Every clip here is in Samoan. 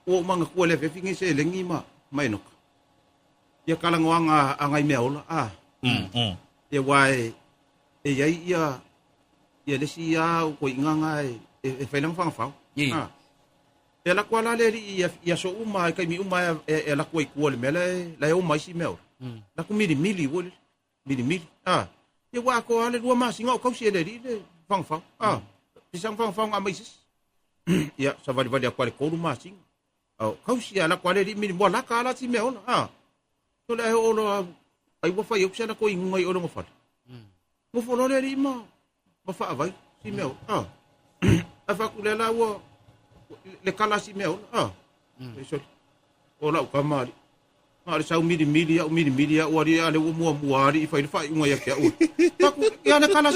Ua ou manatua i le afiafi nei seleni ma ma Enoka. Ia talanoaga a nai mea ola, a. Ia aua e e i ai ia ia le isi lava toeaina na e e fai lana fagafao. A. E alu atu lava la le alii i aso uma, i taimi uma e alu atu ai i tua i le mea la e oma ai isi mea ola. Alu atu milimili foi lele. Milimili. A. Ia ua atoa lava le 2 masina o tausi e le alii le fagafao. A. Pisa fagafao na aumai i se isi. Ia, savalivali atu lava i le 3 masina. A o tausi lava, alu atu lava le alii milimili, ua lata lava la si mea ola. A. Sole ae oo loa ai ua fai atu se latou inuga i o i lona fale. Nofo loa le alii ma ma faavai si mea ola. A. Ae fai atu lea la ua le kala si mea ola. A. E sole. O lau tama alii. Na o le sau milimili au milimili au alii a o lea ua muamua alii fai le faaiuga ia te au. Fai atu, ia le kala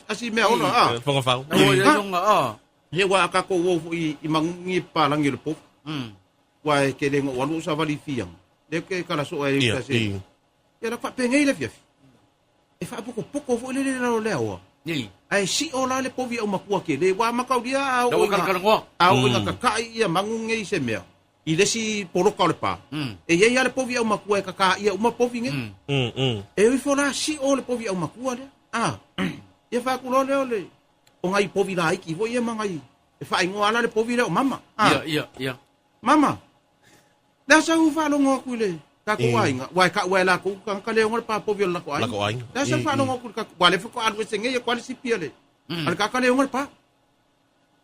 a si mea ola. A. Whakawhau. Na ua iai longa, a. He wā a kākou o foi i magugi palagi o le povi. Ua e tele ina ou alu ou savali i Fiaga. Lea ou te kala soo ai i uta se. Ia la faapenei le afiafi. E faapokopoko foi lele i lalo o le aoa. Ae sio la le povi aumatua tele. Ua mataulia a oo ina, a oo ina kaka'i ia manu nei i se mea, i le isi poloka o le pa, e i ai lava le povi aumatua e kakaia uma povi nei. E o ifo la sio le povi aumatua lea. A, ia fai atu loa lea o le, o nai povi laiti foi ia ma nai, e faaigoa lava la le povi lea o mama. A, Ia, ia, ia. Mama, le a sau faalogo atu i le tatou aiga, aua e tau lava e latou tagata le ona le papovi o le latou aiga. Latou aiga. Le a sau faalogo atu i le tatou, aua o lea faatoa alu ese nei atu lava le sipi a le, a le tagata le ona le pa.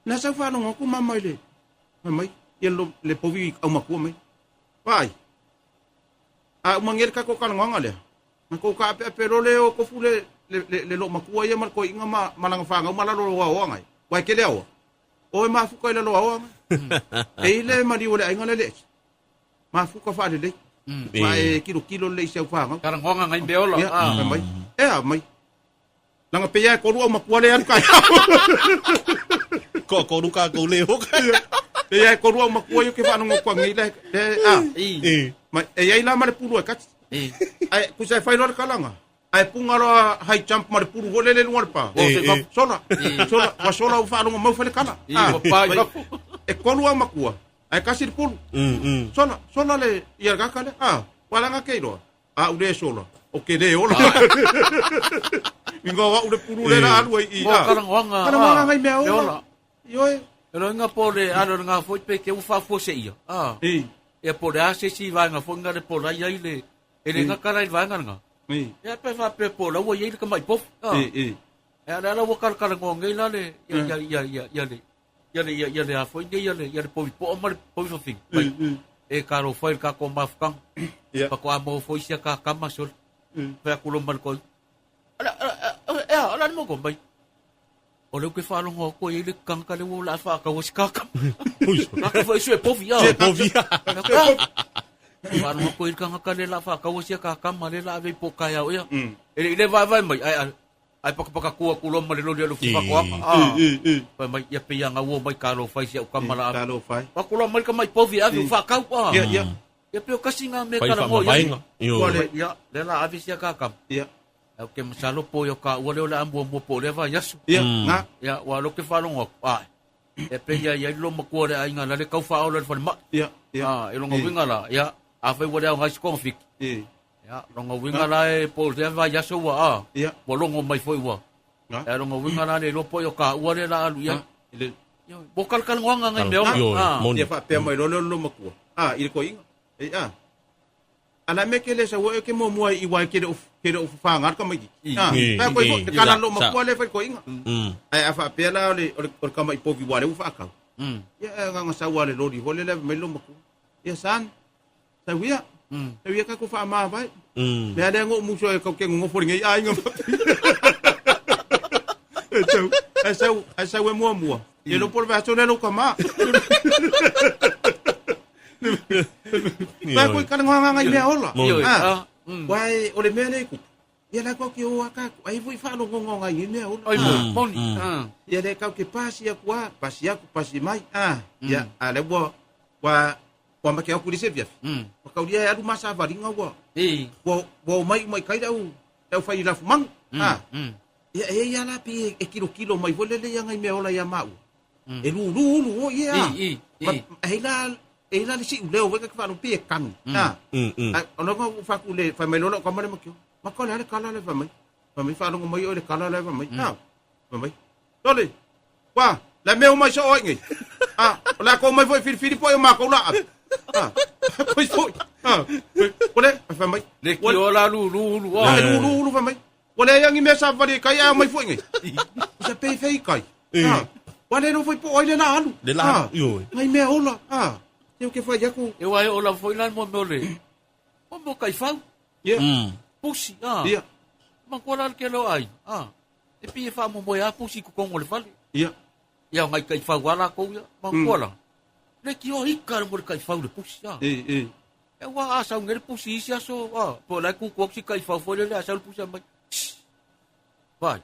Le a sau faalogo atu mama i le, fai mai, ia le, le povi aumatua mai. Vaai, a uma nei le tatou talanoaga lea, na tou taapeape loa lea o tofu le, le, le, le loomatua ia ma le toeaina ma, ma lana fanau ma lalo o aoaga ai. Aua e tele aoa. Oe mafuta i lalo aoa E i le maliu o le aiga le le ese. Mafuta faalelei. Ma e kilokilo lelei i si au fanau. Talanoaga ngai mea ola. Ia, fai mai. E a mai. Langa pe ia e kolu au matua le alu kai. Ko kolu ka kou le hoka. Pe ia e kolu au matua ia ke whanongo kua ngei le, le a. I. Mai, e iai la ma le pulu e kati. I. Ai, kusa e whai loa le kalanga. Ae puga loa high jump ma le pulu foi lele i luga o le pa. Eh, Sola, sola, ua sola ua faalogo mau fai le kala. Ua pa i fafo. E kolu au makua, ae kasi le pulu. Sola, sola le ia le kaka lea. Ah, ua laga ke iloa. A u le sola, o ke le ola. Inga o au le pulu le la alu ai i. Mo karangoanga. Karangoanga ngai mea ola. Ioe. E loinga po le alo le ngā foi pe te ua faafua se ia. Ah. Ia po le a se si vaenga foi nga le po lai ai le e le ngaka lai vaenga nga. Ia pe faapea po o la ua i ai le tamai povi. A. E a le ala ua kalakalanoa nei la le ia ia ia ia ia le ia le ia ia le a foi nei ia le ia le povi poa ma le povi fafine. Mai. E talofa i le tatou mafutaga. Faatoa maua foi sia ta tama sole. Fai atu loa ma le toeaina. Ala ala e a o le a le mea mai. O lea ou te faalogo atu e i ai le tagata lea ua o le a faatau ai si ta tama. Laka foi sue povi a. Sue povi. Faalogo atu e i ai le tagata lea o le a faatau ai sia ta tama lea o le a ave i po taeao ea. E le i le vaevae mai ae ae pakapaka tu atu loa ma le loli a le ofisa faatoaga. Fai mai, ia pei lava na ua mai talofa i si au tama la ave. Talofa ai. Atu loa mai le tamai povi e ave ua faatau. Ia, ia. Ia pei o kasi nga mea Fai talanoa i ai. faamavaega. Ioe. Ua le- Ia, lea la ave sia ta tama. Ia. Ae ou te masalo po o ka ua lea o le a muamua po o lea vaiaso. Ia, nga. Ia, ua lea ou te faalogo atu, ae. E pei ia i ai le matua o le aiga la le tau faaola i le falemai. Ia, ia. Ah, e lona uiga la, ia, afai ua le aoga ai se togafiti. Ia, lona uiga la e po o lea vaiaso ua, a, Ia. ua logo mai foi ua. Nga. Ia, lona uiga la le iloa po o ka ua lea la alu i ai. Nga. I le- Ia, mo kalakalanoaga ngai mea ola. Ioe, Ah. moni. Ia faapea mai loa lea o le loomatua. A, i le toeaina. E a. A la mea ke le sau e ke muamua i wai ke le o ke le o fafaga le tamaitiiti. A, I, a koe foi, i, le kala sa- loomatua lea e fai le toeaina. Ae a faapea la o le o le o le tama'i povi ua lea ua faatau. Ia e agaga sau lava le loli foi lele ave mai le loomatua. Ia son, sau ia. Sau ia tatou faamavae. Mea lea na ou musu ai kau ke nonofo i lenei aiga. E sau, e sau, e sau e muamua. Ia iloa po o le vaiaso lea lou tama. Pai koe kalanoaga ngai mea ola. Moni. Ah. Ah, Uae o le mea lea e tupu. Ia la kau ke o a kākou. Ai foi faalogogo ngai i mea ola. Ai moni, moni. Ah. Ia le kau ke pasi aku a, pasi aku, pasi mai. Ah, ia, a le ua ua ua make aku i le isi afiafi. Ua kaulia e alu ma savaliga ua I. ua ua omai uma i kai le au le au fai lafu manu. Ah. Ia e ia la pi e, e kilokilo mai foi lele ia ngai mea ola ia maua. E lulu ulu o ia. I, i, i. Ma, hei la e ila le siu leo weka ka whaano pie kani. Ah. Ai, o longa u whaku le, whai mai lola o kamale makio. Maka le ale kala le whai mai. Whai mai whaanongo mai o le kala le whai mai. Ah. Whai mai. Tole. Wa, le mea o mai so oi ngai. Ah, o le ko mai foi whiriwhiri po e o mākou la ave. Ah. Koi foi. Ah. O le, whai mai. Le ki o la lu lu lu. Ah, lu lu lu whai mai. O le yangi mea sa whare kai a mai foi ngai. O sa pe fei kai. Ah. Wa le no foi po oi le la alu. Le la alu, ioe. Ngai mea ola. Ah. Te o ke whai aku. E wa e ola foi la mo mea le. Mo mo kai fau. Yeah. Pusi, ah. Yeah. Ma ko la ke lo ai. Ah. E pi e wha mo mo a pusi ku kongo le fale. Yeah. Ia ngai kai fau ala ko ia. Ma ko la. Le ki o hika le mo le kai fau le pusi, ah. E, e. E wa a sau ngere pusi isi aso, ah. Po la ku ku si kai fau foi le a sau le pusi mai. Vai.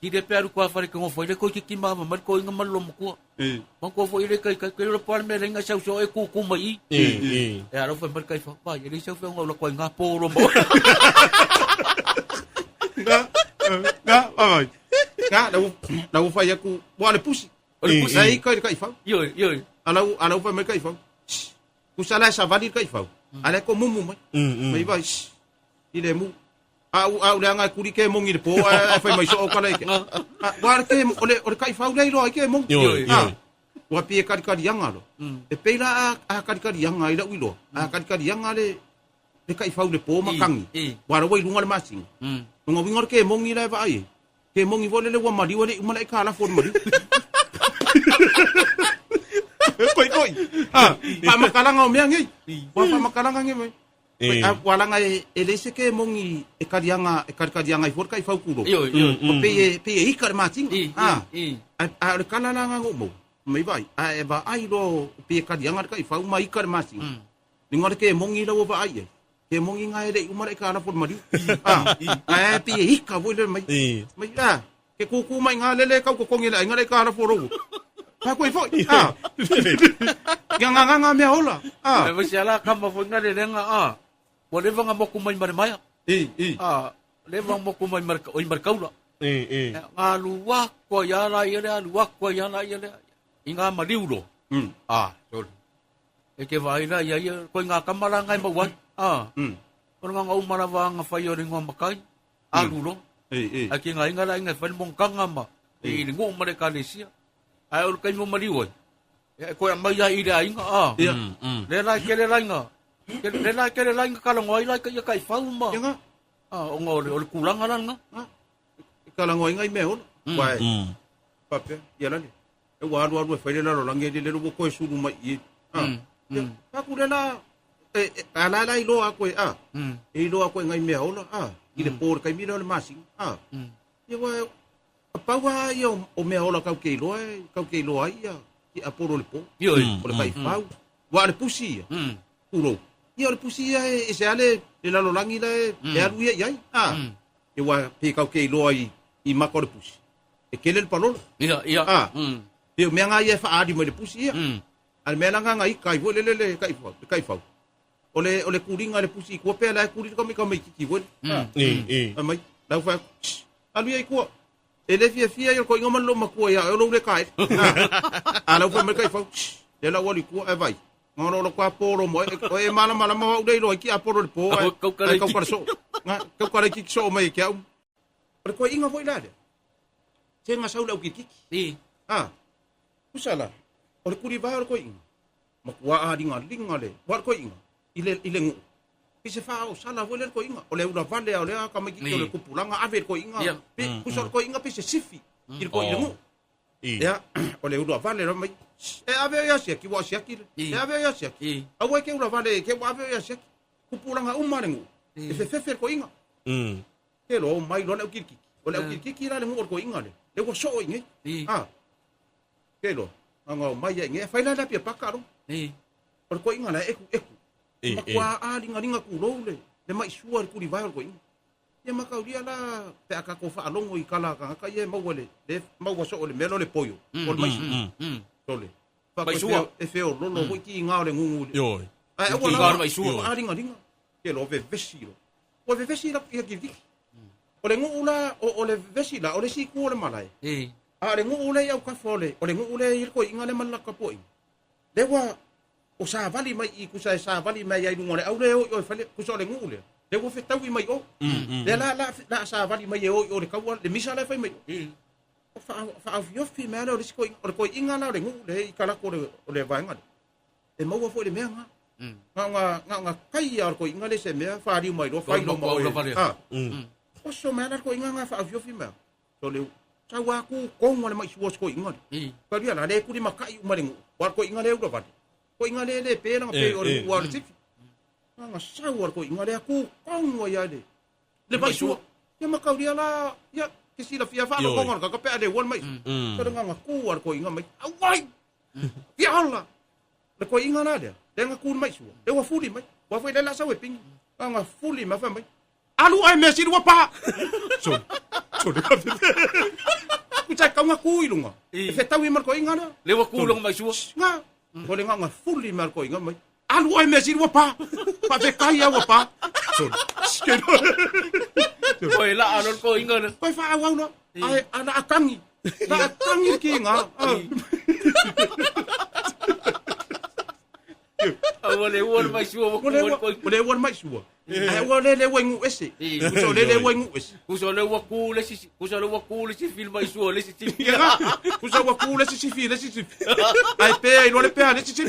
Ki le pe aru kua whare ke ngofo le koi ki ki ma ma ko inga malo mo kua. E. Ma ko foi le kai kai kai le pa me lenga sau so e ku ku mai. E, e. E aro foi mai kai fa. Vai, ele sau foi ngola ko inga poro mo. Nga, nga, vai. Nga, lau, lau whai aku, wa le pusi. O le pusi. Ai kai kai fau. Io, io. Alau, alau whai mai kai fau. Kusa la sa vali kai fau. Ale ko mumu mai. Mai vai. I le mu. Au au le anga kuri ke mongi le po a fai mai so o kala ike. Wa ke o le o le kai fau le ro ke mongi. Io, io. Wa pie kari kari anga lo. E peila a kari kari anga i la uilo. A kari kari anga le le kai fau le po makangi. Wa ro wai lunga le masinga. Lunga winga ke mongi le va ai. Ke mongi vole le wa mari wa le umala i kala fo mari. Koi koi. Ah, pa makalanga o mea ngai. Wa pa makalanga ngai mai. E. A wa langa e e le se ke mongi e karianga e karikarianga i forka i faukuro. Io, io. O pe e pe e ika le matinga. I, Ah. i. A a le kala langa ngo mo. Mai vai. A e va ai lo pe e karianga le kai fau mai ika le matinga. Ninga le ke mongi la wa ai. Ke mongi ngai le umara i kala fo mari. Ah. A e pe e ika voi le mai. E. Mai a ke kuku mai ngā lele kau ko kongi le ainga le kala fo rogo. Pa koe foi. Ah. Nga nga nga nga mea ola. Ah. E vai se ala kama foi ngare lenga a. Wa leva nga moku mai mare maia. I, i. Ah, leva moku mai mare oi mare kaula. E, e. Ngā lua ko ia la ia le lua ko ia la ia le. I ngā mariulo. Ah, sorry. E ke vai la ia ia ko ngā kamara ngai mauai. Ah. Ko ngā umara wa ngā whai o ringoa makai. Alulo. E, e. A ki ngā inga la inga whai mongkanga ma. I ringo mare kalesia. Ai o kai mo mariu ai. E koe mai ia i le ainga a. Ia. Le lai ke le lainga. Ke le lai ke le lainga kala ngoi lai ka ia kai fau ma. Ia nga. Ah, o ngā o le kulanga la nga. Ah. Kala ngoi ngai mea ola. Wai. Papea. Ia lale. E wa alu alu e whaile lalo lange le lelo koe sulu mai i. Ah. Ia. Paku le la. E, e, a la la i loa koe. Ah. E i loa koe ngai mea ola. Ah. I le pōre kai mira o le masinga. Ah. Ia wa a paua ia o mea ola kau ke iloa e, kau ke iloa ai ia ki a poro le pō. Io. O le kai fau. Wa le pusi ia. Kuro. Ia o le pusi ia e, e se ale le lalo langi la e, e alu ia iai. Ah. E wa pe kau ke iloa i, i maka o le pusi. E kele le palolo. Ia, ia. Ah. Pe o mea ngā ia e whaari mai le pusi ia. A le mea la ngā ngā i kai voi le le le kai fau. Le kai fau. O le, o le kuringa le pusi i kua pea la e kuri ka mai ka mai kiki voi. Ah. E, e. A mai, lau whai, alu ia i kua. E le fia fia ia ko inga man lo makua ia, e lo le kai. A lau whai mai kai fau, le lau alu i kua e vai. Ngā lo lo kua pōro mo, e, o e mala mala mawa ule i loa i ki a pōro le pō. Au, kau kara Ai kau kara so. Ngā, kau kara kiki so mai ki au. O le koe inga foi la le. Te ngā sau lau ki kiki. I. Ah, kusala, o le kuri vai o le koe inga. Makua a ringa ringa le, wa le koe inga. I le, i le ngu. Pise wha o sala voi le koe inga. O le ura vale o le a ka mai ki o le kupulanga ave le koe inga. Ia. Pe, kusa o le koe inga pise sifi. I le koe i le ngu. E. Ia, o le ura vale ra mai. E ave o ia siaki, wa siaki le. I. E ave o ia siaki. I. Aua ke ura vale, ke wa ave o ia siaki. Kupulanga uma le ngu. E fefefe le koe inga. Ke lo mai lo le au kirikiki. O le au kirikiki la le ngu o le koe inga le. Le ua soo i ngai. I. Ah. Ke lo. Anga o mai ia i ngai. Whai la la pia paka ro. I. O le koe inga la eku eku. E, e. Makua a ringa ringa ku lou le. Le mai sua le kuri vai o le koe inga. Ia makauria la pe aka ko whaalongo i kala kangaka ia e maua le. Le maua so o le melo le poio. O le mai sua. Tole. Mai sua. E wheo lolo hoi ki i ngā o le ngungu. le. Io. Ai, Ki aua i la- ngā o le mai sua. A ringa ringa. Ke lo ve vesi lo. O ve vesi la ia kirikiki. O le ngungu la, o le vesi la, o le siku o le malae. I. A le ngungu le i au kafa o le, o le ngungu le i le koe inga le manla ka poi. Le wa, O savali mai i kusa e savali mai ai luga o le au lea e o i o e fai le, kusa o le nuu lea, lea ua fetaui mai o. Lea la, la, la a savali mai e o i o le kaua, le misa la e fai mai o. O faaofiofi mea lea o le isi koiga, o le koiga la o le nuu lea i kalako o le, o le vaega lea. E maua foi le mea nga. Na o nga kai a o le koiga lea se mea faliu mai loa, fai loa ma oe. Ah. Oso mea la le koiga nga faaofiofi mea. So le sau a ku konga le mai sua sko inga. Ka ria la le kuli makai uma le ngu. Wa ko inga le ura vale. Ko inga le le pe langa pe o le ua le tifi. Nga sau a ko inga le ku konga ia le. Le mai sua. Ia makau ria la ia ke sila fia fa lo konga ka pe le ua mai. Ka nga nga ku a ko inga mai. Au vai. Ia ala. Le ko inga la le. Le nga ku mai sua. Le ua fuli mai. Wa foi le la sau e pingi. Nga fuli ma fa mai. Alu ai mea sili ua pa. Sorry. Sorry. Ku tai kaunga ku i lunga. E whetau i marko inga lea. Le ua ku lunga mai sua. Nga. Ko le nga fuli marko inga mai. Alu ai mea sili ua pa. Pa te kai au ua pa. Sorry. Koe la alo ko inga le. Koe wha au au la. Ai ana akangi. La akangi ki nga. Ua le ua le mai sua ua ku ua le ua le mai sua. Ai ua le le ua ingu ese. Kusa le le ua ingu ese. Kusa le ua ku le si kusa le ua ku le si fil mai sua le si si. Kusa ua ku le si si fi le si si. Ai pe ai lo le pe le si si.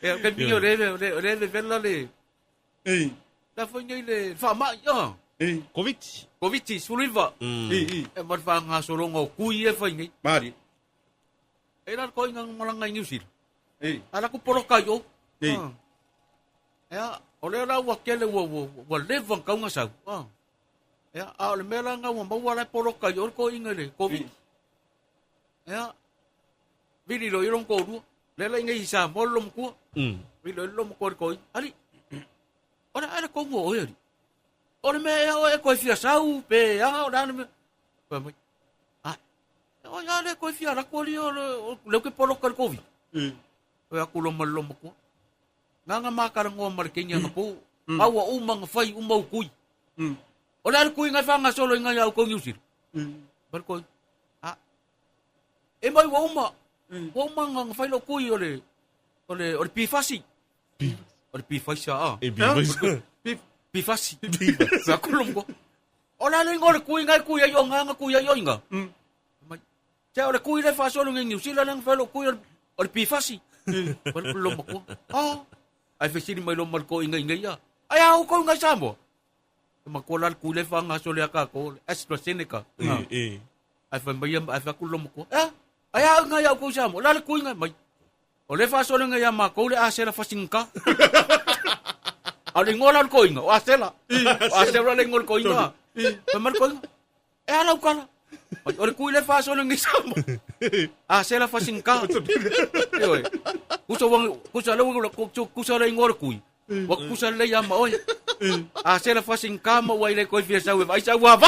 E ka mi le le le le vela le. Ei. Ta foi nei le fa mai ah. Ei. Covid. Covid suluiva. Ei ei. E mar fa nga solonga o kui e fai nei. Mari. E la ko inga malanga i New Zealand. Ei. Ala ku polo kai o. Ei. Ea, o lea la ua kele ua, ua, ua leva kaunga sau. Ah. Ea, a o le mea la nga ua maua la polo kai o ko inga le Covid. Ea, vili lo ilong ko rua. Le la inga i sa mo lo mkua. Vili lo lo mkua ko i. Ali. Ora ala ko mo oi ali. O le mea ea o e koe fia sau pe a o la le mea. Pa mai. Ah. O ia le koe fia la ko li o le ke polo ka Covid. O aku lo mal lo mkua. Nga nga makara ngoa ma le kenya nga po. Aua uma nga fai uma u kui. O le kui ngai whanga solo i ngai au ko New Zealand. Bar koi. Ah. E mai ua uma. Ua uma nga fai lo kui o le o le o le pifasi. O le pifaisa ah. E pifaisa. Pifasi. Sa kulum ko. O la le ngore kui ngai kui ai o nga nga kui ai o inga. Mai. Te o le kui le fa solo ngai New Zealand nga fai lo kui o le pifasi. Bar lo mo ko. Ah. Ai fesili mai lo mal ko inga inga ia. Ai au ko ngai Samoa. Ma ko la kui le fa nga solo ya ka ko AstraZeneca. E. Ai fa mai ai fa ku lo mo ko. Eh. Ai au ngai au ko Samoa. La le kui ngai mai. O le fa solo ngai ma ko le asela fa sinka. A le ngola ko inga, o asela. O asela le ngol ko inga. Pa mar ko inga. E ala ukala. O le kui le fa solo ngai Samoa. Asela fa sinka. Oi. Kusa wang kusa le wang ko kusa le ngol kui. Wa kusa le ya ma oi. Asela fa sinka ma wai le ko fia sau ai sau wa.